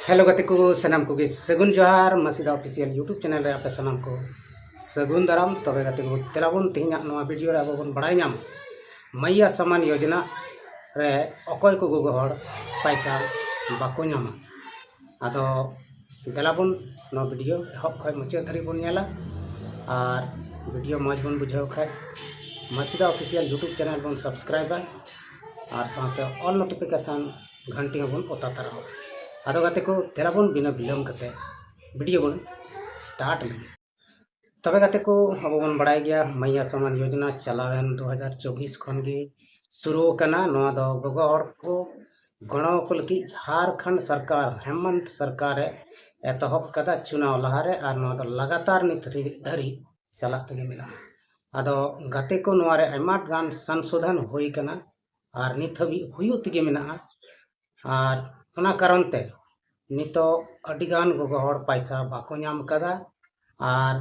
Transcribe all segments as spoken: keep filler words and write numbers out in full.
Hello ᱜᱟᱛᱮ ᱠᱚ, ᱥᱟᱱᱟᱢ ᱠᱚᱜᱮ ᱥᱟᱹᱜᱩᱱ ᱡᱚᱦᱟᱨ᱾ ᱢᱟᱹᱥᱤᱫᱟ ᱚᱯᱷᱤᱥᱤᱭᱟᱞ YouTube ᱪᱮᱱᱮᱞ ᱨᱮ ᱟᱯᱮ ᱥᱟᱱᱟᱢ ᱠᱚ ᱥᱟᱹᱜᱩᱱ ᱫᱟᱨᱟᱢ᱾ ᱛᱚᱵᱮ ᱜᱟᱛᱮ ᱠᱚ, ᱫᱮᱞᱟ ᱵᱚᱱ ᱛᱮᱦᱮᱧᱟᱜ ᱱᱚᱣᱟ ᱵᱷᱤᱰᱤᱭᱳ ᱨᱮ ᱟᱵᱚ ᱵᱚᱱ ᱵᱟᱲᱟᱭ ᱧᱟᱢᱟ ᱢᱟᱭᱭᱟ ᱥᱟᱢᱟᱱ ᱭᱳᱡᱚᱱᱟ ᱨᱮ ᱚᱠᱚᱭ ᱠᱚ ᱜᱚᱜᱚ ᱦᱚᱲ ᱯᱟᱭᱥᱟ ᱵᱟᱠᱚ ᱧᱟᱢᱟ᱾ ᱟᱫᱚ ᱫᱮᱞᱟ ᱵᱚᱱ ᱱᱚᱣᱟ ᱵᱷᱤᱰᱤᱭᱳ ᱮᱦᱚᱵ ᱠᱷᱚᱱ ᱢᱩᱪᱟᱹᱫ ᱫᱷᱟᱹᱨᱤᱡ ᱵᱚᱱ ᱧᱮᱞᱟ᱾ ᱟᱨ ᱵᱷᱤᱰᱤᱭᱳ ᱢᱚᱡᱽ ᱵᱚᱱ ᱵᱩᱡᱷᱟᱹᱣ ᱠᱷᱟᱡ ᱢᱟᱹᱥᱤᱫᱟ ᱚᱯᱷᱤᱥᱤᱭᱟᱞ YouTube ᱪᱮᱱᱮᱞ ᱵᱚᱱ ᱥᱟᱵᱥᱠᱨᱟᱭᱤᱵᱟ ᱟᱨ ᱥᱟᱶᱛᱮ ᱚᱞ ᱱᱳᱴᱤᱯᱷᱤᱠᱮᱥᱚᱱ ᱜᱷᱟᱱᱴᱤ ᱦᱚᱸᱵᱚᱱ ᱚᱛᱟ ᱛᱟᱨᱟᱣᱟ᱾ ᱟᱫᱚ ᱜᱟᱛᱮ ᱠᱚ, ᱫᱮᱞᱟ ᱵᱚᱱ ᱵᱤᱱᱟᱹ ᱵᱤᱞᱚᱢ ᱠᱟᱛᱮ ᱵᱷᱤᱰᱤᱭᱳ ᱵᱚᱱ ᱥᱴᱟᱨᱴ ᱞᱮᱜᱮ᱾ ᱛᱚᱵᱮ ᱜᱟᱛᱮ ᱠᱚ, ᱟᱵᱚ ᱵᱚᱱ ᱵᱟᱲᱟᱭ ᱜᱮᱭᱟ ᱢᱟᱭᱭᱟ ᱥᱟᱢᱟᱱ ᱭᱳᱡᱚᱱᱟ ᱪᱟᱞᱟᱣᱮᱱ ᱫᱩ ᱦᱟᱡᱟᱨ ᱪᱚᱵᱵᱤᱥ ᱠᱷᱚᱱ ᱜᱮ ᱥᱩᱨᱩ ᱟᱠᱟᱱᱟ᱾ ᱱᱚᱣᱟ ᱫᱚ ᱜᱚᱜᱚ ᱦᱚᱲ ᱠᱚ ᱜᱚᱲᱚ ᱠᱚ ᱞᱟᱹᱜᱤᱫ ᱡᱷᱟᱨᱠᱷᱚᱸᱰ ᱥᱚᱨᱠᱟᱨ, ᱦᱮᱢᱚᱱᱛ ᱥᱚᱨᱠᱟᱨ ᱮ ᱮᱛᱚᱦᱚᱵ ᱠᱟᱫᱟ ᱪᱩᱱᱟᱣ ᱞᱟᱦᱟᱨᱮ, ᱟᱨ ᱱᱚᱣᱟ ᱫᱚ ᱞᱟᱜᱟᱛᱟᱨ ᱱᱤᱛ ᱫᱷᱟᱹᱨᱤᱡ ᱪᱟᱞᱟᱜ ᱛᱮᱜᱮ ᱢᱮᱱᱟᱜᱼᱟ᱾ ᱟᱫᱚ ᱜᱟᱛᱮ ᱠᱚ, ᱱᱚᱣᱟ ᱨᱮ ᱟᱭᱢᱟ ᱜᱟᱱ ᱥᱚᱝᱥᱳᱫᱷᱚᱱ ᱦᱩᱭ ᱠᱟᱱᱟ ᱟᱨ ᱱᱤᱛ ᱦᱟᱹᱵᱤᱡ ᱦᱩᱭᱩᱜ ᱛᱮᱜᱮ ᱢᱮᱱᱟᱜᱼᱟ᱾ ᱟᱨ ᱚᱱᱟ ᱠᱟᱨᱚᱱ ᱛᱮ ᱱᱤᱛᱚᱜ ᱟᱹᱰᱤᱜᱟᱱ ᱜᱚᱜᱚ ᱦᱚᱲ ᱯᱟᱭᱥᱟ ᱵᱟᱠᱚ ᱧᱟᱢ ᱠᱟᱫᱟ᱾ ᱟᱨ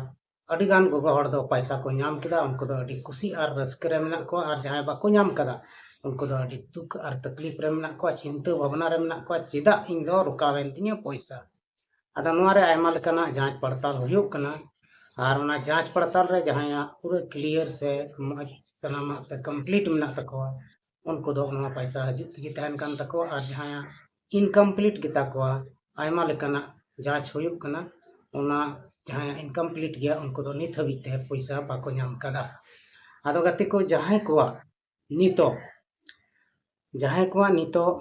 ᱟᱹᱰᱤᱜᱟᱱ ᱜᱚᱜᱚ ᱦᱚᱲ ᱫᱚ ᱯᱟᱭᱥᱟ ᱠᱚ ᱧᱟᱢ ᱠᱮᱫᱟ, ᱩᱱᱠᱩ ᱫᱚ ᱟᱹᱰᱤ ᱠᱩᱥᱤ ᱟᱨ ᱨᱟᱹᱥᱠᱟᱹ ᱨᱮ ᱢᱮᱱᱟᱜ ᱠᱚᱣᱟ᱾ ᱟᱨ ᱡᱟᱦᱟᱸᱭ ᱵᱟᱠᱚ ᱧᱟᱢ ᱠᱟᱫᱟ, ᱩᱱᱠᱩ ᱫᱚ ᱟᱹᱰᱤ ᱫᱩᱠ ᱟᱨ ᱛᱟᱠᱞᱤᱯ ᱨᱮ ᱢᱮᱱᱟᱜ ᱠᱚᱣᱟ, ᱪᱤᱱᱛᱟᱹ ᱵᱷᱟᱵᱽᱱᱟ ᱨᱮ ᱢᱮᱱᱟᱜ ᱠᱚᱣᱟ, ᱪᱮᱫᱟᱜ ᱤᱧ ᱫᱚ ᱨᱚᱠᱟᱣᱮᱱ ᱛᱤᱧᱟᱹ ᱯᱚᱭᱥᱟ᱾ ᱟᱫᱚ ᱱᱚᱣᱟ ᱨᱮ ᱟᱭᱢᱟ ᱞᱮᱠᱟᱱᱟᱜ ᱡᱟᱸᱪ ᱯᱟᱲᱛᱟᱞ ᱦᱩᱭᱩᱜ ᱠᱟᱱᱟ᱾ ᱟᱨ ᱚᱱᱟ ᱡᱟᱸᱪ ᱯᱟᱲᱛᱟᱞ ᱨᱮ ᱡᱟᱦᱟᱸᱭᱟᱜ ᱯᱩᱨᱟᱹ ᱠᱞᱤᱭᱟᱨ ᱥᱮ ᱢᱚᱡᱽ ᱥᱟᱱᱟᱢᱟᱜ ᱥᱮ ᱠᱚᱢᱯᱞᱤᱴ ᱢᱮᱱᱟᱜ ᱛᱟᱠᱚᱣᱟ, ᱩᱱᱠᱩ ᱫᱚ ᱱᱚᱣᱟ ᱯᱟᱭᱥᱟ ᱦᱤᱡᱩᱜ ᱛᱮᱜᱮ ᱛᱟᱦᱮᱱ ᱠᱟᱱ ᱛᱟᱠᱚᱣᱟ᱾ ᱟᱨ ᱡᱟᱦᱟᱸᱭᱟᱜ ᱤᱱᱠᱚᱢᱯᱞᱤᱴ ᱜᱮᱛᱟ ᱠᱚᱣᱟ, ᱟᱭᱢᱟ ᱞᱮᱠᱟᱱᱟᱜ ᱡᱟᱸᱪ ᱦᱩᱭᱩᱜ ᱠᱟᱱᱟ, ᱚᱱᱟ ᱡᱟᱦᱟᱸᱭᱟᱜ ᱤᱱᱠᱚᱢᱯᱞᱤᱴ ᱜᱮᱭᱟ, ᱩᱱᱠᱩ ᱫᱚ ᱱᱤᱛ ᱦᱟᱹᱵᱤᱡ ᱛᱮ ᱯᱚᱭᱥᱟ ᱵᱟᱠᱚ ᱧᱟᱢ ᱠᱟᱫᱟ᱾ ᱟᱫᱚ ᱜᱟᱛᱮ ᱠᱚ, ᱡᱟᱦᱟᱸᱭ ᱠᱚᱣᱟᱜ ᱱᱤᱛᱚᱜ, ᱡᱟᱦᱟᱸᱭ ᱠᱚᱣᱟᱜ ᱱᱤᱛᱚᱜ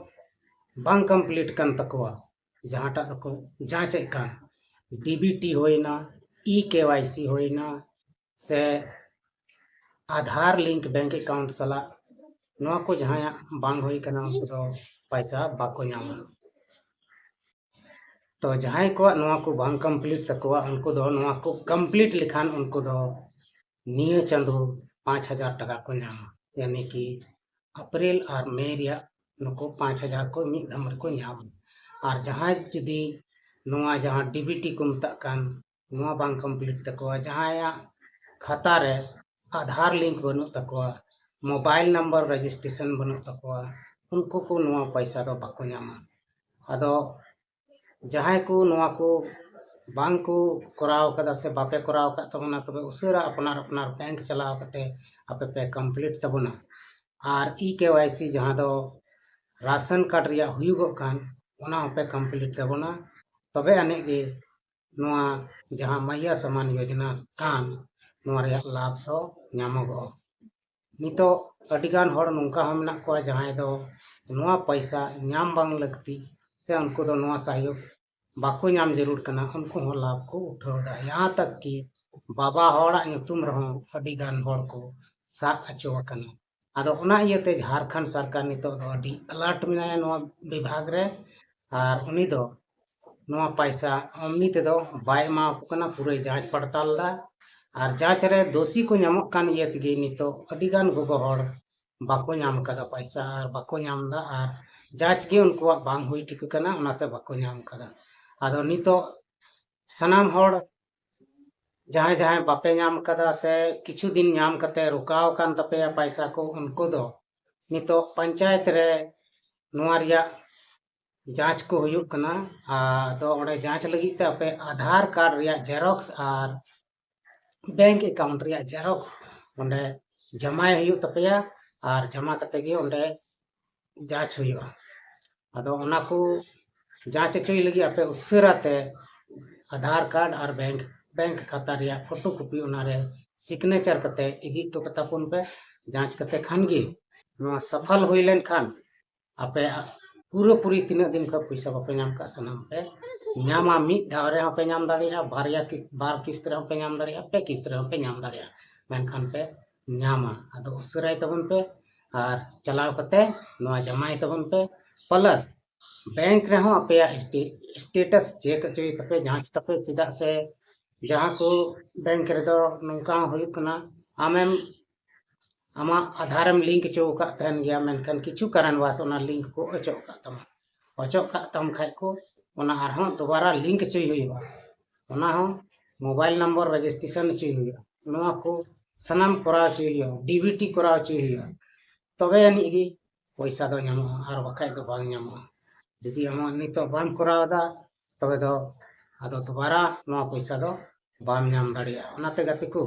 ᱵᱟᱝ ᱠᱚᱢᱯᱞᱤᱴ ᱠᱟᱱ ᱛᱟᱠᱚᱣᱟ, ᱡᱟᱦᱟᱸᱴᱟᱜ ᱫᱚᱠᱚ ᱡᱟᱸᱪᱮᱫ ᱠᱟᱱ, ᱰᱤᱵᱤᱴᱤ ᱦᱩᱭᱱᱟ, ᱤ ᱠᱮ ᱣᱟᱭ ᱥᱤ ᱦᱩᱭᱱᱟ, ᱥᱮ ᱟᱫᱷᱟᱨ ᱞᱤᱝᱠ ᱵᱮᱝᱠ ᱮᱠᱟᱣᱩᱱᱴ ᱥᱟᱞᱟᱜ, ᱱᱚᱣᱟ ᱠᱚ ᱡᱟᱦᱟᱸᱭᱟᱜ ᱵᱟᱝ ᱦᱩᱭ ᱠᱟᱱᱟ, ᱩᱱᱠᱩ ᱫᱚ ᱯᱟᱭᱥᱟ ᱵᱟᱠᱚ ᱧᱟᱢᱟ᱾ ᱛᱚ ᱡᱟᱦᱟᱸᱭ ᱠᱚᱣᱟᱜ ᱱᱚᱣᱟ ᱠᱚ ᱵᱟᱝ ᱠᱚᱢᱯᱞᱤᱴ ᱛᱟᱠᱚᱣᱟ, ᱩᱱᱠᱩ ᱫᱚ ᱱᱚᱣᱟ ᱠᱚ ᱠᱚᱢᱯᱞᱤᱴ ᱞᱮᱠᱷᱟᱱ ᱩᱱᱠᱩ ᱫᱚ ᱱᱤᱭᱟᱹ ᱪᱟᱸᱫᱳ ᱯᱟᱸᱪ ᱦᱟᱡᱟᱨ ᱴᱟᱠᱟ ᱠᱚ ᱧᱟᱢᱟ, ᱭᱟᱱᱤ ᱠᱤ ᱮᱯᱨᱤᱞ ᱟᱨ ᱢᱮ ᱨᱮᱭᱟᱜ ᱱᱩᱠᱩ ᱯᱟᱸᱪ ᱦᱟᱡᱟᱨ ᱠᱚ ᱢᱤᱫ ᱫᱷᱟᱣ ᱨᱮᱠᱚ ᱧᱟᱢᱟ᱾ ᱟᱨ ᱡᱟᱦᱟᱸᱭ ᱡᱩᱫᱤ ᱱᱚᱣᱟ ᱡᱟᱦᱟᱸ ᱰᱤᱵᱤᱴᱤ ᱠᱚ ᱢᱮᱛᱟᱜ ᱠᱟᱱ, ᱱᱚᱣᱟ ᱵᱟᱝ ᱠᱚᱢᱯᱞᱤᱴ ᱛᱟᱠᱚᱣᱟ, ᱡᱟᱦᱟᱸᱭᱟᱜ ᱠᱷᱟᱛᱟ ᱨᱮ ᱟᱫᱷᱟᱨ ᱞᱤᱝᱠ ᱵᱟᱹᱱᱩᱜ ᱛᱟᱠᱚᱣᱟ, ᱢᱳᱵᱟᱭᱤᱞ ᱱᱟᱢᱵᱟᱨ ᱨᱮᱡᱤᱥᱴᱨᱮᱥᱚᱱ ᱵᱟᱹᱱᱩᱜ ᱛᱟᱠᱚᱣᱟ, ᱩᱱᱠᱩ ᱠᱚ ᱱᱚᱣᱟ ᱯᱚᱭᱥᱟ ᱫᱚ ᱵᱟᱠᱚ ᱧᱟᱢᱟ᱾ ᱟᱫᱚ ᱡᱟᱦᱟᱸᱭ ᱠᱚ ᱱᱚᱣᱟ ᱠᱚ ᱵᱟᱝ ᱠᱚ ᱠᱚᱨᱟᱣ ᱠᱟᱫᱟ ᱥᱮ ᱵᱟᱯᱮ ᱠᱚᱨᱟᱣ ᱟᱠᱟᱫ ᱛᱟᱵᱚᱱᱟ, ᱛᱚᱵᱮ ᱩᱥᱟᱹᱨᱟ ᱟᱯᱱᱟᱨ ᱟᱯᱱᱟᱨ ᱵᱮᱝᱠ ᱪᱟᱞᱟᱣ ᱠᱟᱛᱮ ᱟᱯᱮ ᱯᱮ ᱠᱚᱢᱯᱞᱤᱴ ᱛᱟᱵᱚᱱᱟ᱾ ᱟᱨ ᱤ ᱠᱮ ᱣᱟᱭ ᱥᱤ ᱡᱟᱦᱟᱸ ᱫᱚ ᱨᱟᱥᱚᱱ ᱠᱟᱨᱰ ᱨᱮᱭᱟᱜ ᱦᱩᱭᱩᱜᱚᱜ ᱠᱟᱱ, ᱚᱱᱟ ᱦᱚᱸᱯᱮ ᱠᱚᱢᱯᱞᱤᱴ ᱛᱟᱵᱚᱱᱟ᱾ ᱛᱚᱵᱮ ᱟᱹᱱᱤᱡ ᱜᱮ ᱱᱚᱣᱟ ᱡᱟᱦᱟᱸ ᱢᱟᱦᱤᱭᱟ ᱥᱟᱢᱟᱱ ᱭᱳᱡᱚᱱᱟ ᱠᱟᱱ, ᱱᱚᱣᱟ ᱨᱮᱭᱟᱜ ᱞᱟᱵᱷ ᱫᱚ ᱧᱟᱢᱚᱜᱚᱜᱼᱟ᱾ ᱱᱤᱛᱚᱜ ᱟᱹᱰᱤᱜᱟᱱ ᱦᱚᱲ ᱱᱚᱝᱠᱟ ᱦᱚᱸ ᱢᱮᱱᱟᱜ ᱠᱚᱣᱟ ᱡᱟᱦᱟᱸᱭ ᱫᱚ ᱱᱚᱣᱟ ᱯᱚᱭᱥᱟ ᱧᱟᱢ ᱵᱟᱝ ᱞᱟᱹᱠᱛᱤ ᱥᱮ ᱩᱱᱠᱩ ᱫᱚ ᱱᱚᱣᱟ ᱥᱟᱦᱭᱳᱜᱽ ᱵᱟᱠᱚ ᱧᱟᱢ ᱡᱟᱹᱨᱩᱲ ᱠᱟᱱᱟ, ᱩᱱᱠᱩ ᱦᱚᱸ ᱞᱟᱵᱷ ᱠᱚ ᱩᱴᱷᱟᱹᱣ ᱮᱫᱟ᱾ ᱡᱟᱦᱟᱸ ᱛᱟᱠ ᱠᱤ ᱵᱟᱵᱟ ᱦᱚᱲᱟᱜ ᱧᱩᱛᱩᱢ ᱨᱮᱦᱚᱸ ᱟᱹᱰᱤ ᱜᱟᱱ ᱦᱚᱲ ᱠᱚ ᱥᱟᱵ ᱦᱚᱪᱚ ᱟᱠᱟᱱᱟ᱾ ᱟᱫᱚ ᱚᱱᱟ ᱤᱭᱟᱹᱛᱮ ᱡᱷᱟᱲᱠᱷᱚᱸᱰ ᱥᱚᱨᱠᱟᱨ ᱱᱤᱛᱚᱜ ᱫᱚ ᱟᱹᱰᱤ ᱟᱞᱟᱨᱴ ᱢᱮᱱᱟᱭᱟ ᱱᱚᱣᱟ ᱵᱤᱵᱷᱟᱜᱽ ᱨᱮ, ᱟᱨ ᱩᱱᱤ ᱫᱚ ᱱᱚᱣᱟ ᱯᱟᱭᱥᱟ ᱮᱢᱱᱤ ᱛᱮᱫᱚ ᱵᱟᱭ ᱮᱢᱟ ᱠᱚ ᱠᱟᱱᱟ, ᱯᱩᱨᱟᱹᱭ ᱡᱟᱸᱪ ᱯᱟᱲᱛᱟᱞ ᱮᱫᱟ᱾ ᱟᱨ ᱡᱟᱸᱪ ᱨᱮ ᱫᱳᱥᱤ ᱠᱚ ᱧᱟᱢᱚᱜ ᱠᱟᱱ ᱤᱭᱟᱹ ᱛᱮᱜᱮ ᱱᱤᱛᱚᱜ ᱟᱹᱰᱤ ᱜᱟᱱ ᱜᱚᱜᱚ ᱦᱚᱲ ᱵᱟᱠᱚ ᱧᱟᱢ ᱠᱟᱫᱟ ᱯᱟᱭᱥᱟ ᱟᱨ ᱵᱟᱠᱚ ᱧᱟᱢ ᱮᱫᱟ, ᱟᱨ ᱡᱟᱸᱪ ᱜᱮ ᱩᱱᱠᱩᱣᱟᱜ ᱵᱟᱝ ᱦᱩᱭ ᱴᱷᱤᱠ ᱠᱟᱱᱟ, ᱚᱱᱟᱛᱮ ᱵᱟᱠᱚ ᱧᱟᱢ ᱠᱟᱫᱟ᱾ ᱟᱫᱚ ᱱᱤᱛᱚᱜ ᱥᱟᱱᱟᱢ ᱦᱚᱲ ᱡᱟᱦᱟᱸᱭ ᱡᱟᱦᱟᱸᱭ ᱵᱟᱯᱮ ᱧᱟᱢ ᱠᱟᱫᱟ ᱥᱮ ᱠᱤᱪᱷᱩ ᱫᱤᱱ ᱧᱟᱢ ᱠᱟᱛᱮ ᱨᱚᱠᱟᱣ ᱟᱠᱟᱱ ᱛᱟᱯᱮᱭᱟ ᱯᱟᱭᱥᱟ ᱠᱚ, ᱩᱱᱠᱩ ᱫᱚ ᱱᱤᱛᱚᱜ ᱯᱚᱧᱪᱟᱭᱮᱛ ᱨᱮ ᱱᱚᱣᱟ ᱨᱮᱭᱟᱜ ᱡᱟᱸᱪ ᱠᱚ ᱦᱩᱭᱩᱜ ᱠᱟᱱᱟ᱾ ᱟᱫᱚ ᱚᱸᱰᱮ ᱡᱟᱸᱪ ᱞᱟᱹᱜᱤᱫ ᱛᱮ ᱟᱯᱮ ᱟᱫᱷᱟᱨ ᱠᱟᱨᱰ ᱨᱮᱭᱟᱜ ᱡᱮᱨᱚᱠᱥ ᱟᱨ ᱵᱮᱝᱠ ᱮᱠᱟᱣᱩᱱᱴ ᱨᱮᱭᱟᱜ ᱡᱮᱨᱚᱠᱥ ᱚᱸᱰᱮ ᱡᱚᱢᱟᱭ ᱦᱩᱭᱩᱜ ᱛᱟᱯᱮᱭᱟ, ᱟᱨ ᱡᱚᱢᱟ ᱠᱟᱛᱮ ᱜᱮ ᱚᱸᱰᱮ ᱡᱟᱸᱪ ᱦᱩᱭᱩᱜᱼᱟ᱾ ᱟᱫᱚ ᱚᱱᱟ ᱠᱚ ᱡᱟᱸᱪ ᱦᱚᱪᱚᱭ ᱞᱟᱹᱜᱤᱫ ᱟᱯᱮ ᱩᱥᱟᱹᱨᱟ ᱛᱮ ᱟᱫᱷᱟᱨ ᱠᱟᱨᱰ ᱟᱨ ᱵᱮᱝᱠ ᱵᱮᱝᱠ ᱠᱷᱟᱛᱟ ᱨᱮᱭᱟᱜ ᱯᱷᱳᱴᱳ ᱠᱚᱯᱤ ᱚᱱᱟᱨᱮ ᱥᱤᱜᱽᱱᱮᱪᱟᱨ ᱠᱟᱛᱮ ᱤᱫᱤ ᱦᱚᱴᱚ ᱠᱟᱛᱟ ᱵᱚᱱ ᱯᱮ᱾ ᱡᱟᱸᱪ ᱠᱟᱛᱮ ᱠᱷᱟᱱ ᱜᱮ ᱱᱚᱣᱟ ᱥᱟᱯᱷᱟᱞ ᱦᱩᱭ ᱞᱮᱱᱠᱷᱟᱱ ᱟᱯᱮ ᱯᱩᱨᱟᱹᱯᱩᱨᱤ ᱛᱤᱱᱟᱹᱜ ᱫᱤᱱ ᱠᱷᱚᱱ ᱯᱚᱭᱥᱟ ᱵᱟᱯᱮ ᱧᱟᱢ ᱠᱟᱜ, ᱥᱟᱱᱟᱢ ᱯᱮ ᱧᱟᱢᱟ᱾ ᱢᱤᱫ ᱫᱷᱟᱣ ᱨᱮᱦᱚᱸ ᱯᱮ ᱧᱟᱢ ᱫᱟᱲᱮᱭᱟᱜᱼᱟ, ᱵᱟᱨᱭᱟ ᱠᱤᱥ ᱵᱟᱨ ᱠᱤᱥᱛ ᱨᱮᱦᱚᱸ ᱯᱮ ᱧᱟᱢ ᱫᱟᱲᱮᱭᱟᱜᱼᱟ, ᱯᱮ ᱠᱤᱥᱛ ᱨᱮᱦᱚᱸ ᱯᱮ ᱧᱟᱢ ᱫᱟᱲᱮᱭᱟᱜᱼᱟ, ᱢᱮᱱᱠᱷᱟᱱ ᱯᱮ ᱧᱟᱢᱟ᱾ ᱟᱫᱚ ᱩᱥᱟᱹᱨᱟᱭ ᱛᱟᱵᱚᱱ ᱯᱮ ᱟᱨ ᱪᱟᱞᱟᱣ ᱠᱟᱛᱮ ᱱᱚᱣᱟ ᱡᱚᱢᱟᱭ ᱛᱟᱵᱚᱱ ᱯᱮ᱾ ᱯᱞᱟᱥ ᱵᱮᱝᱠ ᱨᱮᱦᱚᱸ ᱟᱯᱮᱭᱟᱜ ᱥᱴᱮ- ᱥᱴᱮᱴᱟᱥ ᱪᱮᱠ ᱦᱚᱪᱚᱭ ᱛᱟᱯᱮ, ᱡᱟᱸᱪ ᱛᱟᱯᱮ, ᱪᱮᱫᱟᱜ ᱥᱮ ᱡᱟᱦᱟᱸ ᱠᱚ ᱵᱮᱝᱠ ᱨᱮᱫᱚ ᱱᱚᱝᱠᱟ ᱦᱚᱸ ᱦᱩᱭᱩᱜ ᱠᱟᱱᱟ, ᱟᱢᱮᱢ ᱟᱢᱟᱜ ᱟᱫᱷᱟᱨᱮᱢ ᱞᱤᱝᱠ ᱦᱚᱪᱚ ᱟᱠᱟᱫ ᱛᱟᱦᱮᱱ ᱜᱮᱭᱟ, ᱢᱮᱱᱠᱷᱟᱱ ᱠᱤᱪᱷᱩ ᱠᱟᱨᱚᱱ ᱵᱟᱥ ᱚᱱᱟ ᱞᱤᱝᱠ ᱠᱚ ᱚᱪᱚᱜ ᱟᱠᱟᱫ ᱛᱟᱢᱟ᱾ ᱚᱪᱚᱜ ᱠᱟᱜ ᱛᱟᱢ ᱠᱷᱟᱡ ᱠᱚ ᱚᱱᱟ ᱟᱨᱦᱚᱸ ᱫᱚᱵᱟᱨᱟ ᱞᱤᱝᱠ ᱦᱚᱪᱚᱭ ᱦᱩᱭᱩᱜᱼᱟ, ᱚᱱᱟ ᱦᱚᱸ ᱢᱳᱵᱟᱭᱤᱞ ᱱᱟᱢᱵᱟᱨ ᱨᱮᱡᱤᱥᱴᱨᱮᱥᱚᱱ ᱦᱚᱪᱚᱭ ᱦᱩᱭᱩᱜᱼᱟ᱾ ᱱᱚᱣᱟ ᱠᱚ ᱥᱟᱱᱟᱢ ᱠᱚᱨᱟᱣ ᱦᱚᱪᱚᱭ ᱦᱩᱭᱩᱜᱼᱟ, ᱰᱤ ᱵᱤ ᱴᱤ ᱠᱚᱨᱟᱣ ᱦᱚᱪᱚᱭ ᱦᱩᱭᱩᱜᱼᱟ, ᱛᱚᱵᱮ ᱟᱹᱱᱤᱡ ᱜᱮ ᱯᱚᱭᱥᱟ ᱫᱚ ᱧᱟᱢᱚᱜᱼᱟ, ᱟᱨ ᱵᱟᱠᱷᱟᱡ ᱫᱚ ᱵᱟᱝ ᱧᱟᱢᱚᱜᱼᱟ᱾ ᱡᱩᱫᱤ ᱟᱢᱟᱜ ᱱᱤᱛᱚᱜ ᱵᱟᱢ ᱠᱚᱨᱟᱣ ᱮᱫᱟ, ᱛᱚᱵᱮ ᱫᱚ ᱟᱫᱚ ᱫᱩᱵᱟᱨᱟ ᱱᱚᱣᱟ ᱯᱚᱭᱥᱟ ᱫᱚ ᱵᱟᱢ ᱧᱟᱢ ᱫᱟᱲᱮᱭᱟᱜᱼᱟ᱾ ᱚᱱᱟᱛᱮ ᱜᱟᱛᱮ ᱠᱚ,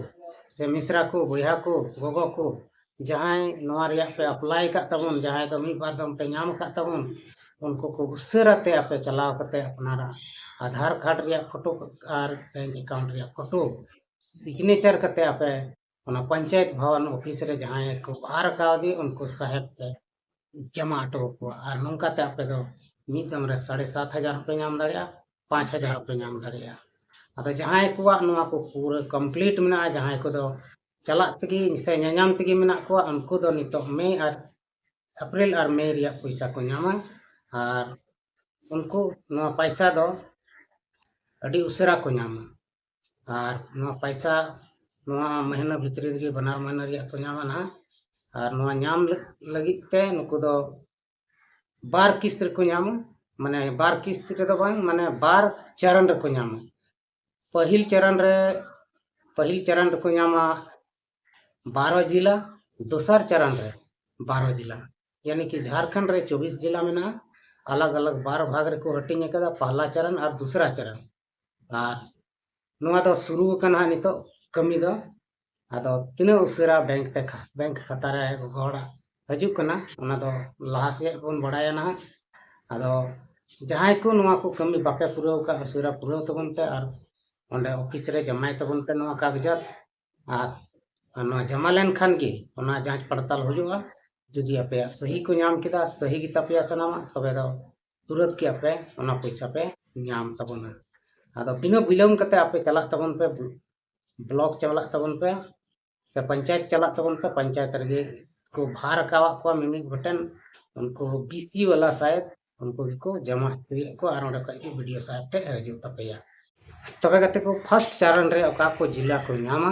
ᱥᱮ ᱢᱤᱥᱨᱟ ᱠᱚ, ᱵᱚᱭᱦᱟ ᱠᱚ, ᱜᱚᱜᱚ ᱠᱚ, ᱡᱟᱦᱟᱸᱭ ᱱᱚᱣᱟ ᱨᱮᱭᱟᱜ ᱯᱮ ᱟᱯᱞᱟᱭ ᱟᱠᱟᱫ ᱛᱟᱵᱚᱱ, ᱡᱟᱦᱟᱸᱭ ᱫᱚ ᱢᱤᱫ ᱵᱟᱨ ᱫᱚᱢ ᱯᱮ ᱧᱟᱢ ᱟᱠᱟᱫ ᱛᱟᱵᱚᱱ, ᱩᱱᱠᱩ ᱠᱚ ᱩᱥᱟᱹᱨᱟ ᱛᱮ ᱟᱯᱮ ᱪᱟᱞᱟᱣ ᱠᱟᱛᱮ ᱟᱯᱱᱟᱨᱟᱜ ᱟᱫᱷᱟᱨ ᱠᱟᱨᱰ ᱨᱮᱭᱟᱜ ᱯᱷᱳᱴᱳ ᱟᱨ ᱵᱮᱝᱠ ᱮᱠᱟᱣᱩᱱᱴ ᱨᱮᱭᱟᱜ ᱯᱷᱳᱴᱳ ᱥᱤᱜᱽᱱᱮᱪᱟᱨ ᱠᱟᱛᱮ ᱟᱯᱮ ᱚᱱᱟ ᱯᱚᱧᱪᱟᱭᱮᱛ ᱵᱷᱚᱵᱚᱱ ᱚᱯᱷᱤᱥ ᱨᱮ ᱡᱟᱦᱟᱸᱭ ᱠᱚ ᱵᱟᱦᱟᱨ ᱠᱟᱣᱫᱮ ᱩᱱᱠᱩ ᱥᱟᱦᱮᱵ ᱯᱮ ᱡᱚᱢᱟ ᱦᱚᱴᱚ ᱟᱠᱚᱣᱟ᱾ ᱟᱨ ᱱᱚᱝᱠᱟ ᱛᱮ ᱟᱯᱮ ᱫᱚ ᱢᱤᱫ ᱫᱚᱢ ᱨᱮ ᱥᱟᱲᱮ ᱥᱟᱛ ᱦᱟᱡᱟᱨ ᱦᱚᱸᱯᱮ ᱧᱟᱢ ᱫᱟᱲᱮᱭᱟᱜᱼᱟ, ᱯᱟᱸᱪ ᱦᱟᱡᱟᱨ ᱦᱚᱸᱯᱮ ᱧᱟᱢ ᱫᱟᱲᱮᱭᱟᱜᱼᱟ᱾ ᱟᱫᱚ ᱡᱟᱦᱟᱸᱭ ᱠᱚᱣᱟᱜ ᱱᱚᱣᱟ ᱠᱚ ᱯᱩᱨᱟᱹ ᱠᱚᱢᱯᱞᱤᱴ ᱢᱮᱱᱟᱜᱼᱟ, ᱡᱟᱦᱟᱸᱭ ᱠᱚᱫᱚ ᱪᱟᱞᱟᱜ ᱛᱮᱜᱮ ᱥᱮ ᱧᱟᱧᱟᱢ ᱛᱮᱜᱮ ᱢᱮᱱᱟᱜ ᱠᱚᱣᱟ, ᱩᱱᱠᱩ ᱫᱚ ᱱᱤᱛᱚᱜ ᱢᱮ ᱟᱨ ᱮᱯᱨᱤᱞ ᱟᱨ ᱢᱮ ᱨᱮᱭᱟᱜ ᱯᱚᱭᱥᱟ ᱠᱚ ᱧᱟᱢᱟ᱾ ᱟᱨ ᱩᱱᱠᱩ ᱱᱚᱣᱟ ᱯᱚᱭᱥᱟ ᱫᱚ ᱟᱹᱰᱤ ᱩᱥᱟᱹᱨᱟ ᱠᱚ ᱧᱟᱢᱟ᱾ ᱟᱨ ᱱᱚᱣᱟ ᱯᱚᱭᱥᱟ ᱱᱚᱣᱟ ᱢᱟᱹᱦᱱᱟᱹ ᱵᱷᱤᱛᱨᱤ ᱨᱮᱜᱮ ᱵᱟᱱᱟᱨ ᱢᱟᱹᱦᱱᱟᱹ ᱨᱮᱭᱟᱜ ᱠᱚ ᱧᱟᱢᱟ ᱱᱟᱦᱟᱜ᱾ ᱟᱨ ᱱᱚᱣᱟ ᱧᱟᱢ ᱞᱟᱹ-, ᱞᱟᱹᱜᱤᱫ ᱛᱮ ᱱᱩᱠᱩ ᱫᱚ ᱵᱟᱨ ᱠᱤᱥᱛ ᱨᱮᱠᱚ ᱧᱟᱢᱟ, ᱢᱟᱱᱮ ᱵᱟᱨ ᱠᱤᱥᱛ ᱨᱮᱫᱚ ᱵᱟᱝ, ᱢᱟᱱᱮ ᱵᱟᱨ ᱪᱚᱨᱚᱱ ᱨᱮᱠᱚ ᱧᱟᱢᱟ᱾ ᱯᱟᱹᱦᱤᱞ ᱪᱚᱨᱚᱱ ᱨᱮ, ᱯᱟᱹᱦᱤᱞ ᱪᱚᱨᱚᱱ ᱨᱮᱠᱚ ᱧᱟᱢᱟ ᱵᱟᱨᱚ ᱡᱤᱞᱟ, ᱫᱚᱥᱟᱨ ᱪᱚᱨᱚᱱ ᱨᱮ ᱵᱟᱨᱚ ᱡᱤᱞᱟ, ᱭᱟᱱᱤ ᱠᱤ ᱡᱷᱟᱨᱠᱷᱚᱸᱰ ᱨᱮ ᱪᱚᱵᱵᱤᱥ ᱡᱤᱞᱟ ᱢᱮᱱᱟᱜᱼᱟ, ᱟᱞᱟᱜᱽ ᱟᱞᱟᱜᱽ ᱵᱟᱨ ᱵᱷᱟᱜᱽ ᱨᱮᱠᱚ ᱦᱟᱹᱴᱤᱧ ᱟᱠᱟᱫᱟ, ᱯᱟᱦᱞᱟ ᱪᱚᱨᱚᱱ ᱟᱨ ᱫᱩᱥᱨᱟ ᱪᱚᱨᱚᱱ᱾ ᱟᱨ ᱱᱚᱣᱟ ᱫᱚ ᱥᱩᱨᱩ ᱟᱠᱟᱱᱟ ᱦᱟᱸᱜ ᱱᱤᱛᱚᱜ ᱠᱟᱹᱢᱤ ᱫᱚ᱾ ᱟᱫᱚ ᱛᱤᱱᱟᱹᱜ ᱩᱥᱟᱹᱨᱟ ᱵᱮᱝᱠ ᱛᱮ ᱠᱷᱟ-, ᱵᱮᱝᱠ ᱠᱷᱟᱛᱟ ᱨᱮ ᱜᱚᱲ ᱦᱤᱡᱩᱜ ᱠᱟᱱᱟ, ᱚᱱᱟ ᱫᱚ ᱞᱟᱦᱟ ᱥᱮᱫ ᱵᱚᱱ ᱵᱟᱲᱟᱭᱟ ᱱᱟᱦᱟᱜ᱾ ᱟᱫᱚ ᱡᱟᱦᱟᱸᱭ ᱠᱚ ᱱᱚᱣᱟ ᱠᱚ ᱠᱟᱹᱢᱤ ᱵᱟᱯᱮ ᱯᱩᱨᱟᱹᱣ ᱠᱟᱜ, ᱩᱥᱟᱹᱨᱟ ᱯᱩᱨᱟᱹᱣ ᱛᱟᱵᱚᱱ ᱯᱮ ᱟᱨ ᱚᱸᱰᱮ ᱚᱯᱷᱤᱥ ᱨᱮ ᱡᱟᱢᱟᱭ ᱛᱟᱵᱚᱱ ᱯᱮ ᱱᱚᱣᱟ ᱠᱟᱜᱚᱡᱟᱛ᱾ ᱟᱨ, ᱟᱨ ᱱᱚᱣᱟ ᱡᱟᱢᱟ ᱞᱮᱱᱠᱷᱟᱱ ᱜᱮ ᱚᱱᱟ ᱡᱟᱸᱪ ᱯᱟᱲᱛᱟᱞ ᱦᱩᱭᱩᱜᱼᱟ᱾ ᱡᱩᱫᱤ ᱟᱯᱮᱭᱟᱜ ᱥᱟᱹᱦᱤ ᱠᱚ ᱧᱟᱢ ᱠᱮᱫᱟ, ᱥᱟᱹᱦᱤ ᱜᱮ ᱛᱟᱯᱮᱭᱟ ᱥᱟᱱᱟᱢᱟᱜ, ᱛᱚᱵᱮ ᱫᱚ ᱛᱩᱨᱟᱹᱛ ᱜᱮ ᱟᱯᱮ ᱚᱱᱟ ᱯᱚᱭᱥᱟ ᱯᱮ ᱧᱟᱢ ᱛᱟᱵᱚᱱᱟ᱾ ᱟᱫᱚ ᱵᱤᱱᱟᱹ ᱵᱤᱞᱚᱢ ᱠᱟᱛᱮ ᱟᱯᱮ ᱪᱟᱞᱟᱜ ᱛᱟᱵᱚᱱ ᱯᱮ, ᱵᱞᱚᱠ ᱪᱟᱞᱟᱜ ᱛᱟᱵᱚᱱ ᱯᱮ, ᱥᱮ ᱯᱚᱧᱪᱟᱭᱮᱛ ᱪᱟᱞᱟᱜ ᱛᱟᱵᱚᱱ ᱯᱮ᱾ ᱯᱚᱧᱪᱟᱭᱮᱛ ᱨᱮᱜᱮ ᱠᱚ ᱵᱷᱟᱨ ᱟᱠᱟᱣᱟᱫ ᱠᱚᱣᱟ ᱢᱤᱢᱤᱫ ᱜᱚᱴᱮᱱ, ᱩᱱᱠᱩ ᱵᱤ ᱥᱤ ᱣᱟᱞᱟ ᱥᱟᱭᱮᱫ, ᱩᱱᱠᱩ ᱜᱮᱠᱚ ᱡᱚᱢᱟ ᱦᱚᱪᱚᱭᱮᱫ ᱠᱚᱣᱟ ᱟᱨ ᱚᱸᱰᱮ ᱠᱷᱚᱡ ᱜᱮ ᱵᱤ ᱰᱤ ᱳ ᱥᱟᱦᱮᱵᱽ ᱴᱷᱮᱡ ᱦᱤᱡᱩᱜ ᱛᱟᱯᱮᱭᱟ᱾ ᱛᱚᱵᱮ ᱜᱟᱛᱮ ᱠᱚ, ᱯᱷᱟᱥᱴ ᱪᱟᱨᱚᱱ ᱨᱮ ᱚᱠᱟ ᱠᱚ ᱡᱤᱞᱟ ᱠᱚ ᱧᱟᱢᱟ,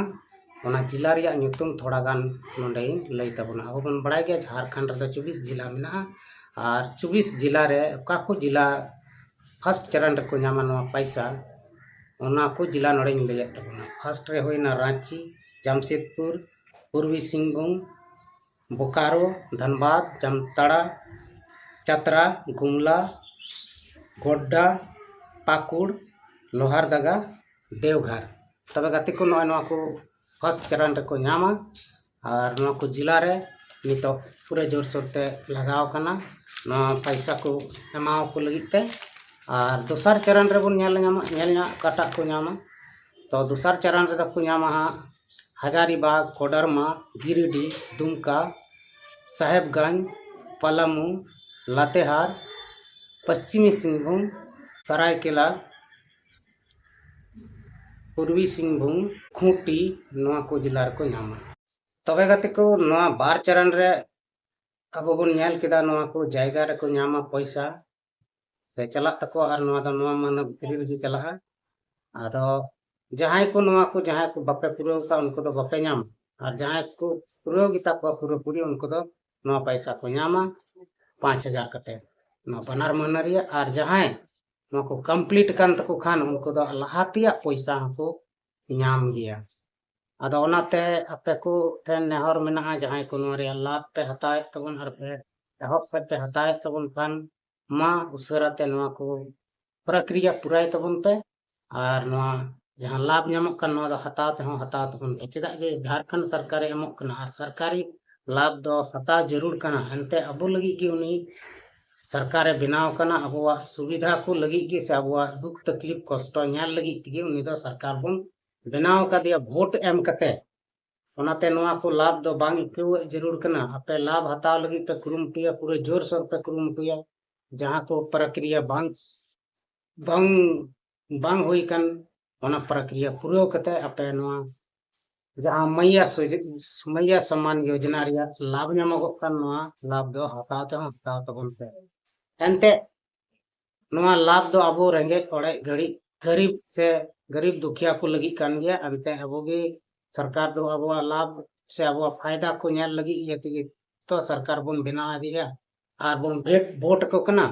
ᱚᱱᱟ ᱡᱤᱞᱟ ᱨᱮᱭᱟᱜ ᱧᱩᱛᱩᱢ ᱛᱷᱚᱲᱟ ᱜᱟᱱ ᱱᱚᱰᱮᱧ ᱞᱟᱹᱭ ᱛᱟᱵᱚᱱᱟ᱾ ᱟᱵᱚ ᱵᱚᱱ ᱵᱟᱲᱟᱭ ᱜᱮᱭᱟ ᱡᱷᱟᱨᱠᱷᱚᱸᱰ ᱨᱮᱫᱚ ᱪᱚᱵᱵᱤᱥ ᱡᱤᱞᱟ ᱢᱮᱱᱟᱜᱼᱟ, ᱟᱨ ᱪᱚᱵᱵᱤᱥ ᱡᱤᱞᱟ ᱨᱮ ᱚᱠᱟ ᱠᱚ ᱡᱤᱞᱟ ᱯᱷᱟᱥᱴ ᱪᱟᱨᱚᱱ ᱨᱮᱠᱚ ᱧᱟᱢᱟ ᱱᱚᱣᱟ ᱯᱚᱭᱥᱟ, ᱚᱱᱟ ᱠᱚ ᱡᱤᱞᱟ ᱱᱚᱰᱮᱧ ᱞᱟᱹᱭᱮᱫ ᱛᱟᱵᱚᱱᱟ᱾ ᱯᱷᱟᱥᱴ ᱨᱮ ᱦᱩᱭᱱᱟ ᱨᱟᱸᱪᱤ, ᱡᱟᱢᱥᱮᱫᱽᱯᱩᱨ, ᱯᱩᱨᱵᱤ ᱥᱤᱝᱵᱷᱩᱢ, ᱵᱳᱠᱟᱨᱳ, ᱫᱷᱟᱱᱵᱟᱫᱽ, ᱡᱟᱢᱛᱟᱲᱟ, ᱪᱟᱛᱨᱟ, ᱜᱩᱢᱞᱟ, ᱜᱳᱰᱰᱟ, ᱯᱟᱠᱩᱲ, ᱞᱳᱦᱟᱨᱫᱟᱜᱟ, ᱫᱮᱣᱜᱷᱟᱨ᱾ ᱛᱚᱵᱮ ᱜᱟᱛᱮ ᱠᱚ, ᱱᱚᱜᱼᱚᱭ ᱱᱚᱣᱟ ᱠᱚ ᱯᱷᱟᱥᱴ ᱪᱟᱨᱟᱱ ᱨᱮᱠᱚ ᱧᱟᱢᱟ᱾ ᱟᱨ ᱱᱚᱣᱟ ᱠᱚ ᱡᱮᱞᱟ ᱨᱮ ᱱᱤᱛᱚᱜ ᱯᱩᱨᱟᱹ ᱡᱳᱨᱥᱳᱨ ᱛᱮ ᱞᱟᱜᱟᱣ ᱠᱟᱱᱟ ᱱᱚᱣᱟ ᱯᱟᱭᱥᱟ ᱠᱚ ᱮᱢᱟᱣᱟᱠᱚ ᱞᱟᱹᱜᱤᱫ ᱛᱮ᱾ ᱟᱨ ᱫᱚᱥᱟᱨ ᱪᱟᱨᱟᱱ ᱨᱮᱵᱚᱱ ᱧᱮᱞ ᱧᱟᱢᱟ, ᱧᱮᱞ ᱧᱟᱢ ᱚᱠᱟᱴᱟᱜ ᱠᱚ ᱧᱟᱢᱟ᱾ ᱛᱚ ᱫᱚᱥᱟᱨ ᱪᱟᱨᱟᱱ ᱨᱮᱫᱚ ᱠᱚ ᱧᱟᱢᱟ ᱦᱟᱸᱜ ᱦᱟᱡᱟᱨᱤᱵᱟᱜᱽ, ᱠᱳᱰᱟᱨᱢᱟ, ᱜᱤᱨᱤᱰᱤ, ᱫᱩᱢᱠᱟ, ᱥᱟᱦᱮᱵᱽᱜᱚᱸᱡᱽ, ᱯᱟᱞᱟᱢᱩ, ᱞᱟᱛᱮᱦᱟᱨ, ᱯᱚᱥᱪᱤᱢᱤ ᱥᱤᱝᱵᱷᱩᱢ, ᱥᱟᱨᱟᱭᱠᱮᱞᱟ, ᱯᱩᱨᱵᱤ ᱥᱤᱝᱵᱷᱩᱢ, ᱠᱷᱩᱸᱴᱤ, ᱱᱚᱣᱟ ᱠᱚ ᱡᱮᱞᱟ ᱨᱮᱠᱚ ᱧᱟᱢᱟ᱾ ᱛᱚᱵᱮ ᱜᱟᱛᱮ ᱠᱚ, ᱱᱚᱣᱟ ᱵᱟᱨ ᱪᱟᱨᱟᱱ ᱨᱮ ᱟᱵᱚ ᱵᱚᱱ ᱧᱮᱞ ᱠᱮᱫᱟ, ᱱᱚᱣᱟ ᱠᱚ ᱡᱟᱭᱜᱟ ᱨᱮᱠᱚ ᱧᱟᱢᱟ ᱯᱚᱭᱥᱟ ᱥᱮ ᱪᱟᱞᱟᱜ ᱛᱟᱠᱚᱣᱟ, ᱟᱨ ᱱᱚᱣᱟ ᱫᱚ ᱱᱚᱣᱟ ᱢᱟᱹᱦᱱᱟᱹ ᱵᱷᱤᱛᱨᱤ ᱨᱮᱜᱮ ᱪᱟᱞᱟᱜᱼᱟ᱾ ᱟᱫᱚ ᱡᱟᱦᱟᱸᱭ ᱠᱚ ᱱᱚᱣᱟ ᱠᱚ, ᱡᱟᱦᱟᱸᱭ ᱠᱚ ᱵᱟᱯᱮ ᱯᱩᱨᱟᱹᱣ ᱠᱟᱜ, ᱩᱱᱠᱩ ᱫᱚ ᱵᱟᱯᱮ ᱧᱟᱢ, ᱟᱨ ᱡᱟᱦᱟᱸᱭ ᱠᱚ ᱯᱩᱨᱟᱹᱣ ᱜᱮᱛᱟ ᱠᱚᱣᱟ ᱯᱩᱨᱟᱹᱯᱩᱨᱤ, ᱩᱱᱠᱩ ᱫᱚ ᱱᱚᱣᱟ ᱯᱚᱭᱥᱟ ᱠᱚ ᱧᱟᱢᱟ ᱯᱟᱸᱪ ᱦᱟᱡᱟᱨ ᱠᱟᱛᱮ ᱱᱚᱣᱟ ᱵᱟᱱᱟᱨ ᱢᱟᱹᱦᱱᱟᱹ ᱨᱮᱭᱟᱜ᱾ ᱟᱨ ᱡᱟᱦᱟᱸᱭ ᱱᱚᱣᱟ ᱠᱚ ᱠᱚᱢᱯᱞᱤᱴ ᱠᱟᱱ ᱛᱟᱠᱚ ᱠᱷᱟᱱ, ᱩᱱᱠᱩ ᱫᱚ ᱞᱟᱦᱟ ᱛᱮᱭᱟᱜ ᱯᱚᱭᱥᱟ ᱦᱚᱸᱠᱚ ᱧᱟᱢ ᱜᱮᱭᱟ᱾ ᱟᱫᱚ ᱚᱱᱟᱛᱮ ᱟᱯᱮ ᱠᱚ ᱴᱷᱮᱱ ᱱᱮᱦᱚᱨ ᱢᱮᱱᱟᱜᱼᱟ, ᱡᱟᱦᱟᱸᱭ ᱠᱚ ᱱᱚᱣᱟ ᱨᱮᱭᱟᱜ ᱞᱟᱵᱷ ᱯᱮ ᱦᱟᱛᱟᱣᱮᱫ ᱛᱟᱵᱚᱱ ᱟᱨ ᱯᱮ ᱮᱦᱚᱵ ᱠᱷᱚᱱ ᱯᱮ ᱦᱟᱛᱟᱣᱮᱫ ᱛᱟᱵᱚᱱ ᱠᱷᱟᱱ, ᱢᱟ ᱩᱥᱟᱹᱨᱟ ᱛᱮ ᱱᱚᱣᱟ ᱠᱚ ᱯᱨᱚᱠᱨᱤᱭᱟ ᱯᱩᱨᱟᱭ ᱛᱟᱵᱚᱱ ᱯᱮ᱾ ᱟᱨ ᱱᱚᱣᱟ ᱡᱟᱦᱟᱸ ᱞᱟᱵᱷ ᱧᱟᱢᱚᱜ ᱠᱟᱱ, ᱱᱚᱣᱟ ᱫᱚ ᱦᱟᱛᱟᱣ ᱛᱮᱦᱚᱸ ᱦᱟᱛᱟᱣ ᱛᱟᱵᱚᱱ ᱯᱮ᱾ ᱪᱮᱫᱟᱜ ᱡᱮ ᱡᱷᱟᱲᱠᱷᱚᱸᱰ ᱥᱚᱨᱠᱟᱨᱮ ᱮᱢᱚᱜ ᱠᱟᱱᱟ ᱟᱨ ᱥᱚᱨᱠᱟᱨᱤ ᱞᱟᱵᱷ ᱫᱚ ᱦᱟᱛᱟᱣ ᱡᱟᱹᱨᱩᱲ ᱠᱟᱱᱟ᱾ ᱮᱱᱛᱮ ᱟᱵᱚ ᱞᱟᱹᱜᱤᱫ ᱜᱮ ᱩᱱᱤ ᱥᱚᱨᱠᱟᱨᱮ ᱵᱮᱱᱟᱣ ᱠᱟᱱᱟ, ᱟᱵᱚᱣᱟᱜ ᱥᱩᱵᱤᱫᱷᱟ ᱠᱚ ᱞᱟᱹᱜᱤᱫ ᱜᱮ ᱥᱮ ᱟᱵᱚᱣᱟᱜ ᱫᱩᱠ ᱛᱟᱠᱞᱤᱯ ᱠᱚᱥᱴᱚ ᱧᱮᱞ ᱞᱟᱹᱜᱤᱫ ᱛᱮᱜᱮ ᱩᱱᱤ ᱫᱚ ᱥᱚᱨᱠᱟᱨ ᱵᱚᱱ ᱵᱮᱱᱟᱣ ᱟᱠᱟᱫᱮᱭᱟ ᱵᱷᱳᱴ ᱮᱢ ᱠᱟᱛᱮ᱾ ᱚᱱᱟᱛᱮ ᱱᱚᱣᱟ ᱠᱚ ᱞᱟᱵᱷ ᱫᱚ ᱵᱟᱝ ᱟᱹᱭᱠᱟᱹᱣ ᱡᱟᱹᱨᱩᱲ ᱠᱟᱱᱟ᱾ ᱟᱯᱮ ᱞᱟᱵᱷ ᱦᱟᱛᱟᱣ ᱞᱟᱹᱜᱤᱫ ᱯᱮ ᱠᱩᱨᱩᱢᱩᱴᱩᱭᱟ, ᱯᱩᱨᱟᱹ ᱡᱳᱨᱥᱳᱨ ᱯᱮ ᱠᱩᱨᱩᱢᱩᱴᱩᱭᱟ᱾ ᱡᱟᱦᱟᱸ ᱠᱚ ᱯᱨᱚᱠᱨᱤᱭᱟ ᱵᱟᱝ, ᱵᱟᱝ, ᱵᱟᱝ ᱦᱩᱭ ᱠᱟᱱ, ᱚᱱᱟ ᱯᱨᱚᱠᱨᱤᱭᱟ ᱯᱩᱨᱟᱹᱣ ᱠᱟᱛᱮ ᱟᱯᱮ ᱱᱚᱣᱟ ᱡᱟᱦᱟᱸ ᱢᱟᱹᱭᱭᱟ ᱥᱩᱡ-, ᱢᱟᱹᱭᱭᱟ ᱥᱚᱢᱢᱟᱱ ᱭᱳᱡᱚᱱᱟ ᱨᱮᱭᱟᱜ ᱞᱟᱵᱷ ᱧᱟᱢᱚᱜᱚᱜ ᱠᱟᱱ, ᱱᱚᱣᱟ ᱞᱟᱵᱷ ᱫᱚ ᱦᱟᱛᱟᱣ ᱛᱮᱦᱚᱸ ᱦᱟᱛᱟᱣ ᱛᱟᱵᱚᱱ ᱯᱮ᱾ ᱮᱱᱛᱮ ᱱᱚᱣᱟ ᱞᱟᱵᱷ ᱫᱚ ᱟᱵᱚ ᱨᱮᱸᱜᱮᱡ ᱚᱲᱮᱡ ᱜᱟᱹᱨᱤᱵ, ᱜᱟᱹᱨᱤᱵ ᱥᱮ ᱜᱟᱹᱨᱤᱵ ᱫᱩᱠᱷᱤᱭᱟ ᱠᱚ ᱞᱟᱹᱜᱤᱫ ᱠᱟᱱ ᱜᱮᱭᱟ᱾ ᱮᱱᱛᱮ ᱟᱵᱚ ᱜᱮ ᱥᱚᱨᱠᱟᱨ ᱫᱚ ᱟᱵᱚᱣᱟᱜ ᱞᱟᱵᱷ ᱥᱮ ᱟᱵᱚᱣᱟᱜ ᱯᱷᱟᱭᱫᱟ ᱠᱚ ᱧᱮᱞ ᱞᱟᱹᱜᱤᱫ ᱤᱭᱟᱹ ᱛᱮᱜᱮ ᱛᱚ ᱥᱚᱨᱠᱟᱨ ᱵᱚᱱ ᱵᱮᱱᱟᱣ ᱟᱫᱮᱭᱟ ᱟᱨ ᱵᱚᱱ ᱵᱷᱮᱴ-, ᱵᱷᱳᱴ ᱟᱠᱚ ᱠᱟᱱᱟ᱾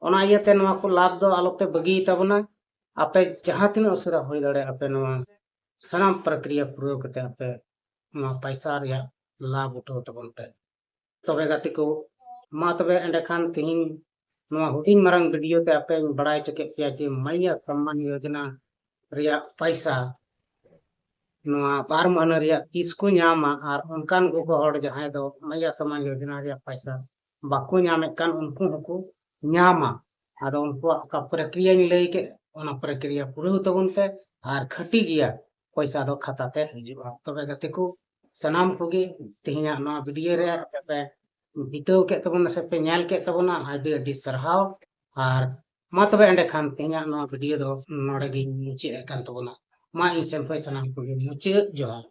ᱚᱱᱟ ᱤᱭᱟᱹᱛᱮ ᱱᱚᱣᱟ ᱠᱚ ᱞᱟᱵᱷ ᱫᱚ ᱟᱞᱚᱯᱮ ᱵᱟᱹᱜᱤᱭ ᱛᱟᱵᱚᱱᱟ᱾ ᱟᱯᱮ ᱡᱟᱦᱟᱸ ᱛᱤᱱᱟᱹᱜ ᱩᱥᱟᱹᱨᱟ ᱦᱩᱭ ᱫᱟᱲᱮᱭᱟᱜᱼᱟ, ᱟᱯᱮ ᱱᱚᱣᱟ ᱥᱟᱱᱟᱢ ᱯᱨᱚᱠᱨᱤᱭᱟ ᱯᱩᱨᱟᱹᱣ ᱠᱟᱛᱮ ᱟᱯᱮ ᱱᱚᱣᱟ ᱯᱟᱭᱥᱟ ᱨᱮᱭᱟᱜ ᱞᱟᱵᱷ ᱩᱴᱷᱟᱹᱣ ᱛᱟᱵᱚᱱ ᱯᱮ᱾ ᱛᱚᱵᱮ ᱜᱟᱛᱮ ᱠᱚ, ᱢᱟ ᱛᱚᱵᱮ ᱮᱸᱰᱮᱠᱷᱟᱱ ᱛᱤᱦᱤᱧ ᱱᱚᱣᱟ ᱦᱩᱰᱤᱧ ᱢᱟᱨᱟᱝ ᱵᱷᱤᱰᱤᱭᱳ ᱛᱮ ᱟᱯᱮᱧ ᱵᱟᱲᱟᱭ ᱦᱚᱪᱚ ᱠᱮᱫ ᱯᱮᱭᱟ ᱡᱮ ᱢᱟᱭᱭᱟ ᱥᱚᱢᱢᱟᱱ ᱭᱳᱡᱚᱱᱟ ᱨᱮᱭᱟᱜ ᱯᱟᱭᱥᱟ ᱱᱚᱣᱟ ᱵᱟᱨ ᱢᱟᱹᱦᱱᱟᱹ ᱨᱮᱭᱟᱜ ᱛᱤᱥ ᱠᱚ ᱧᱟᱢᱟ ᱟᱨ ᱚᱱᱠᱟᱱ ᱜᱚᱜᱚ ᱦᱚᱲ ᱡᱟᱦᱟᱸᱭ ᱫᱚ ᱢᱟᱭᱭᱟ ᱥᱚᱢᱢᱟᱱ ᱭᱳᱡᱚᱱᱟ ᱨᱮᱭᱟᱜ ᱯᱟᱭᱥᱟ ᱵᱟᱠᱚ ᱧᱟᱢᱮᱫ ᱠᱟᱱ ᱩᱱᱠᱩ ᱦᱚᱸᱠᱚ ᱧᱟᱢᱟ᱾ ᱟᱫᱚ ᱩᱱᱠᱩᱣᱟᱜ ᱚᱠᱟ ᱯᱨᱚᱠᱨᱤᱭᱟᱧ ᱞᱟᱹᱭ ᱠᱮᱫ, ᱚᱱᱟ ᱯᱨᱚᱠᱨᱤᱭᱟ ᱯᱩᱨᱟᱹᱣ ᱛᱟᱵᱚᱱ ᱯᱮ ᱟᱨ ᱠᱷᱟᱹᱴᱤ ᱜᱮᱭᱟ ᱯᱚᱭᱥᱟ ᱫᱚ ᱠᱷᱟᱛᱟ ᱛᱮ ᱦᱤᱡᱩᱜᱼᱟ᱾ ᱛᱚᱵᱮ ᱜᱟᱛᱮ ᱠᱚ, ᱥᱟᱱᱟᱢ ᱠᱚᱜᱮ ᱛᱮᱦᱮᱧᱟᱜ ᱱᱚᱣᱟ ᱵᱷᱤᱰᱤᱭᱳ ᱨᱮ ᱯᱮ ᱵᱤᱛᱟᱹᱣ ᱠᱮᱫ ᱛᱟᱵᱚᱱᱟ ᱥᱮ ᱯᱮ ᱧᱮᱞ ᱠᱮᱫ ᱛᱟᱵᱚᱱᱟ, ᱟᱹᱰᱤ ᱟᱹᱰᱤ ᱥᱟᱨᱦᱟᱣ᱾ ᱟᱨ ᱢᱟ ᱛᱚᱵᱮ ᱮᱸᱰᱮᱠᱷᱟᱱ ᱛᱮᱦᱮᱧᱟᱜ ᱱᱚᱣᱟ ᱵᱷᱤᱰᱤᱭᱳ ᱫᱚ ᱱᱚᱰᱮ ᱜᱤᱧ ᱢᱩᱪᱟᱹᱫ ᱮᱫ ᱠᱟᱱ ᱛᱟᱵᱚᱱᱟ᱾ ᱢᱟ ᱤᱧ ᱥᱮᱱ ᱠᱷᱚᱱ ᱥᱟᱱᱟᱢ ᱠᱚᱜᱮ ᱢᱩᱪᱟᱹᱫ ᱡᱚᱦᱟᱨ᱾